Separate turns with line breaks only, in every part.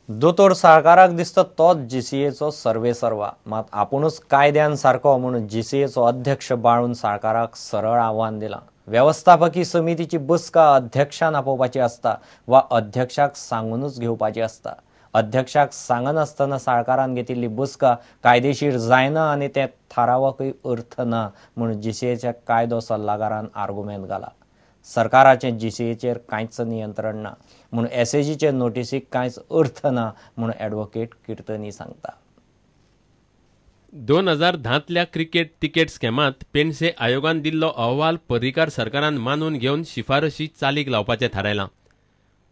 दोतोर साळकाराक दिसता तोच जीसीएचो सर्वेसर्वा, मात आपुणूच कायद्यान सारको म्हणून जीसीएचो अध्यक्ष बाळून साळकाराक सरळ आव्हान दिलां. वेवस्थापकी समितीची बसका अध्यक्षान आपोवपाची आसता वा अध्यक्षाक सांगूनच घेवपाची आसता. अध्यक्षाक सांगनासतना साळकारान घेतिल्ली बसका कायदेशीर जायना आनी ते थारावकय अर्थ ना म्हूण जीसीएच्या कायदो सल्लागारान आर्गुमेंत घाला. सरकाराचें जीसीएचेर कांयच नियंत्रण ना म्हूण एसएजीचे नोटीसीक कांयच अर्थ ना म्हूण ॲडव्होकेट किर्तनी सांगता.
2010तल्या क्रिकेट तिकेट स्कॅमांत पेनसे आयोगान दिल्लो अहवाल पर्रीकार सरकारान मानून घेवन शिफारशी चालीक लावपाचें थारायलां.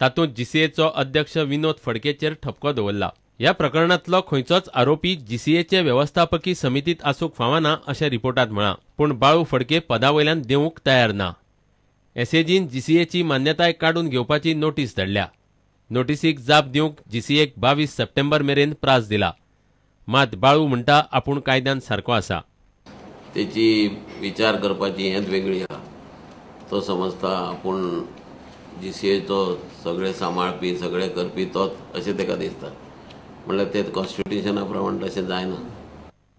तातूंत जीसीएचो अध्यक्ष विनोद फडकेचेर ठपको दवरला. ह्या प्रकरणांतलो खंयचोच आरोपी जीसीएचे वेवस्थापकी समितींत आसूंक फावना अशें रिपोर्टांत म्हळां. पूण बाळू फडके पदावयल्यान देंवूंक तयार ना. एसएजीन जीसीएची मान्यताय काडून घेवपाची नोटीस धाडल्या. नोटीसीक जाप दिवंक जीसीएक 22 सप्टेंबर मेरेन प्रास दिला. मात बाळू म्हणटा आपूण कायद्यान सारको आसा.
तेची विचार करपाची हेंच वेगळी आहा. तो समजता आपूण जीसीएचो सगळे सांबाळपी सगळे करपी तोच अशें ताका दिसता. म्हणल्यार ते कॉन्स्टिट्युशना प्रमाण तशें जायना.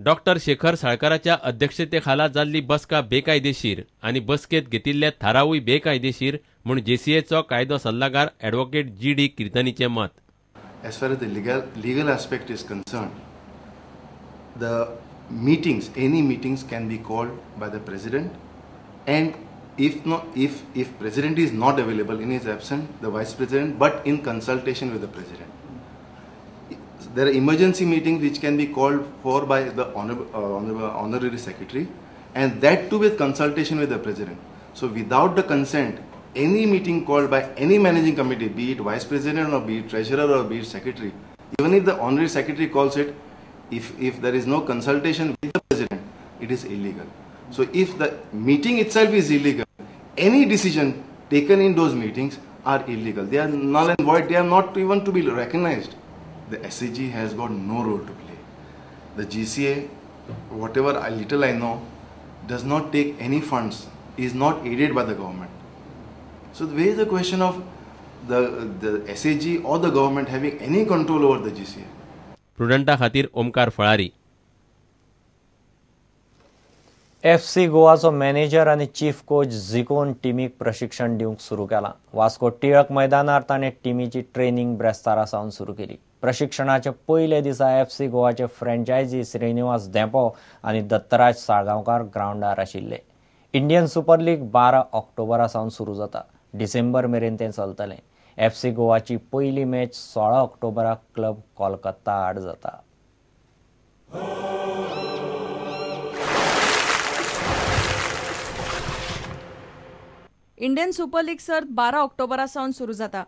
डॉक्टर शेखर साळकाराच्या अध्यक्षतेखाला जाल्ली बसका बेकायदेशीर आनी बसकेत घेतिल्ले थारावूय बेकायदेशीर म्हूण जीसीएचो कायदो सल्लागार ॲडव्होकेट जी डी किर्तनीचें मत.
As far as the legal aspect is concerned, the meetings, any meetings can be called by the president, and if president is not available, in his absence, the vice president, but in consultation with the president. There are emergency meetings which can be called for by the honorary secretary, and that too with consultation with the president. So without the consent, any meeting called by any managing committee, be it vice president or be it treasurer or be it secretary, even if the honorary secretary calls it, if there is no consultation with the president, it is illegal. So if the meeting itself is illegal, any decision taken in those meetings are illegal. They are null and void. They are not even to be recognized. The SAG has got no role to play. The GCA, whatever little I know, does not take any funds, is not aided by the government. So where is the question of the SAG or the government having any control over the GCA?
प्रुडंटा खातीर ओमकार फळारी.
FC गोवाचो manager आनी chief coach झिकोन टिमीक प्रशिक्षण दिवंक सुरू केलां. वास्को टिळक मैदानार ताणें टिमीची ट्रेनिंग ब्रेस्तारा सावन सुरू केली. प्रशिक्षणाच्या पयल्या दिसा एफसी गोवाचे फ्रँचायजी श्रीनिवास धेंपो आनी दत्तराज साळगांवकार ग्रावंडार आशिल्ले. इंडियन सुपर लीग 12 ऑक्टोबरा सावन सुरू जाता. डिसेंबर मेरेन तें चलतलें. एफसी गोवाची पयली मॅच 16 ऑक्टोबराक क्लब कोलकाता आड जाता.
इंडियन सुपर लीग सर्त 12 ऑक्टोबरा सावन सुरू जाता.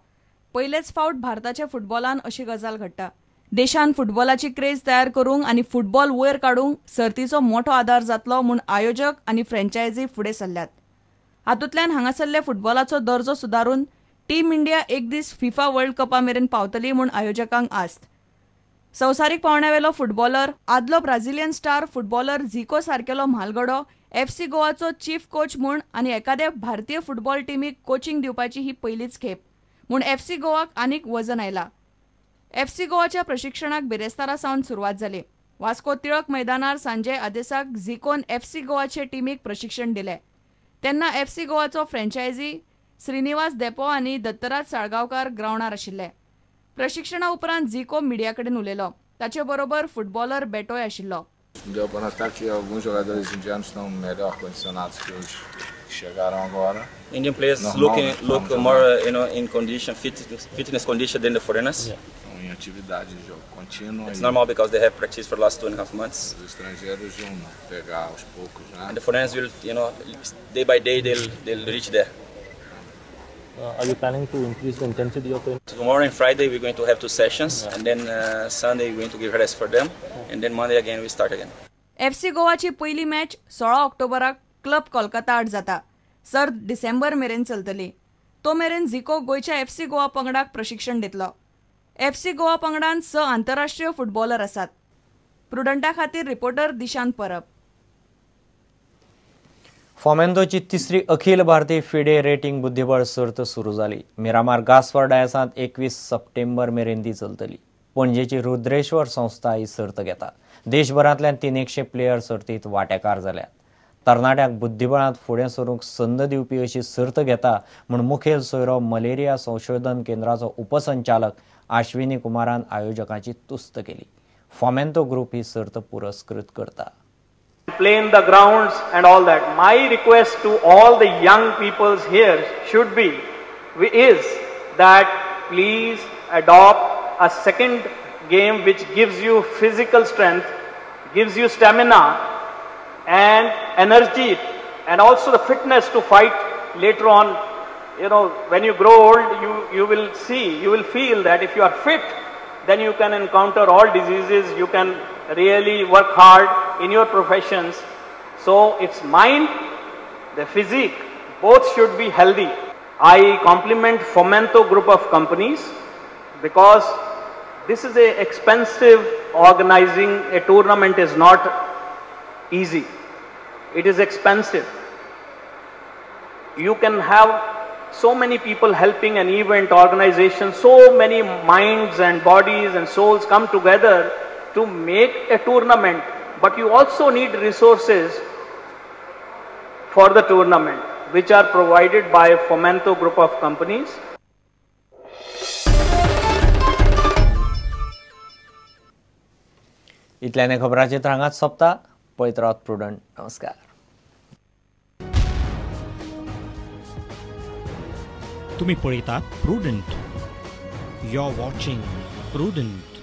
पयलेच फावट भारताच्या फुटबॉलान अशी गजाल घडटा. देशान फुटबॉलाची क्रेज तयार करूंक आनी फुटबॉल वयर काडूंक सर्तीचो मोठो आदार जातलो म्हूण आयोजक आनी फ्रँचायजी फुडें सरल्यात. हातूंतल्यान हांगासरल्या फुटबॉलाचो दर्जो सुदारून टीम इंडिया एक दीस फिफा वर्ल्ड कपा मेरेन पावतली म्हूण आयोजकांक आस्त. संवसारीक पावंड्यावेलो फुटबॉलर आदलो ब्राझिलियन स्टार फुटबॉलर झिको सारकेलो म्हालगडो एफसी गोवाचो चीफ कोच म्हूण आनी एखाद्या भारतीय फुटबॉल टिमीक कोचिंग दिवपाची ही पयलीच खेप म्हूण एफसी गोवाक आनीक वजन आयला. एफसी गोवाच्या प्रशिक्षणाक बिरेस्तारा सावन सुरवात जाली. वास्को टिळक मैदानार सांजे आदेसाक झिकोन एफसी गोवाचे टिमीक प्रशिक्षण दिलें. तेन्ना एफसी गोवाचो फ्रँचायजी श्रीनिवास धेंपो आनी दत्तराज साळगांवकार ग्रावंडार आशिल्ले. प्रशिक्षणा उपरांत झिको मिडिया कडेन उलयलो. ताचे बरोबर फुटबॉलर बेटोय आशिल्लो.
Deu para notar que alguns jogadores indianos estão melhor condicionados que os que chegaram agora.
Indian players
Normal,
look more in condition, fitness condition than the foreigners.
Yeah. Em atividade de jogo contínua.
It's normal because they have practiced for the last 2.5 months.
Os estrangeiros vão pegar aos poucos, né?
And the foreigners will, day by day they'll reach there.
Are you planning to increase the intensity of the?
Tomorrow and Friday we're going to have 2 sessions, yeah. And then Sunday we're going to give rest for them, yeah. And then Monday again we start again.
FC गोवाची पयली match 16 ऑक्टोबराक club Kolkata आड जाता. सर्त डिसेंबर मेरेन चलतली. तो मेरेन झिको गोंयच्या FC Goa पंगडाक प्रशिक्षण दितलो. एफसी गोवा पंगडान 6 आंतरराष्ट्रीय फुटबॉलर आसात. प्रुडंटा खातीर रिपोर्टर दिशांत परब.
फोमेंदोची तिसरी अखिल भारतीय फिडे रेटिंग बुद्धिबळ सर्त सुरू जाली. मिरामार गासवार डायसांत 21 सप्टेंबर मेरेन ती चलतली. पणजेची रुद्रेश्वर संस्था ही सर्त घेता. देशभरांतल्यान 300 प्लेयर सर्तीत वांटेकार जाल्यात. तरणाट्यांक बुद्धिबळांत फुडें सरूंक संद दिवपी अशी सर्त घेता म्हूण मुखेल सोयरो मलेरिया संशोधन केंद्राचो उपसंचालक आश्विनी कुमारान आयोजकांची तुस्त केली. फोमेंतो ग्रुप ही सर्त पुरस्कृत करता.
Play in the grounds and all that. My request to all the young peoples here should be is that please adopt a second game which gives you physical strength, gives you stamina and energy, and also the fitness to fight later on. You know, when you grow old, you will see, you will feel that if you are fit, then you can encounter all diseases, you can really work hard in your professions. So it's mind, the physique, both should be healthy. I compliment Fomento group of companies because this is a expensive organizing a tournament is not easy. It is expensive. You can have so many people helping an event organization, so many minds and bodies and souls come together to make a tournament, but you also need resources for the tournament, which are provided by Fomento group of companies.
इतल्याने खबरांचे हांगाच सोंपता. पळयत रावत prudent. नमस्कार.
तुम्ही पळयतात Prudent. You are watching Prudent.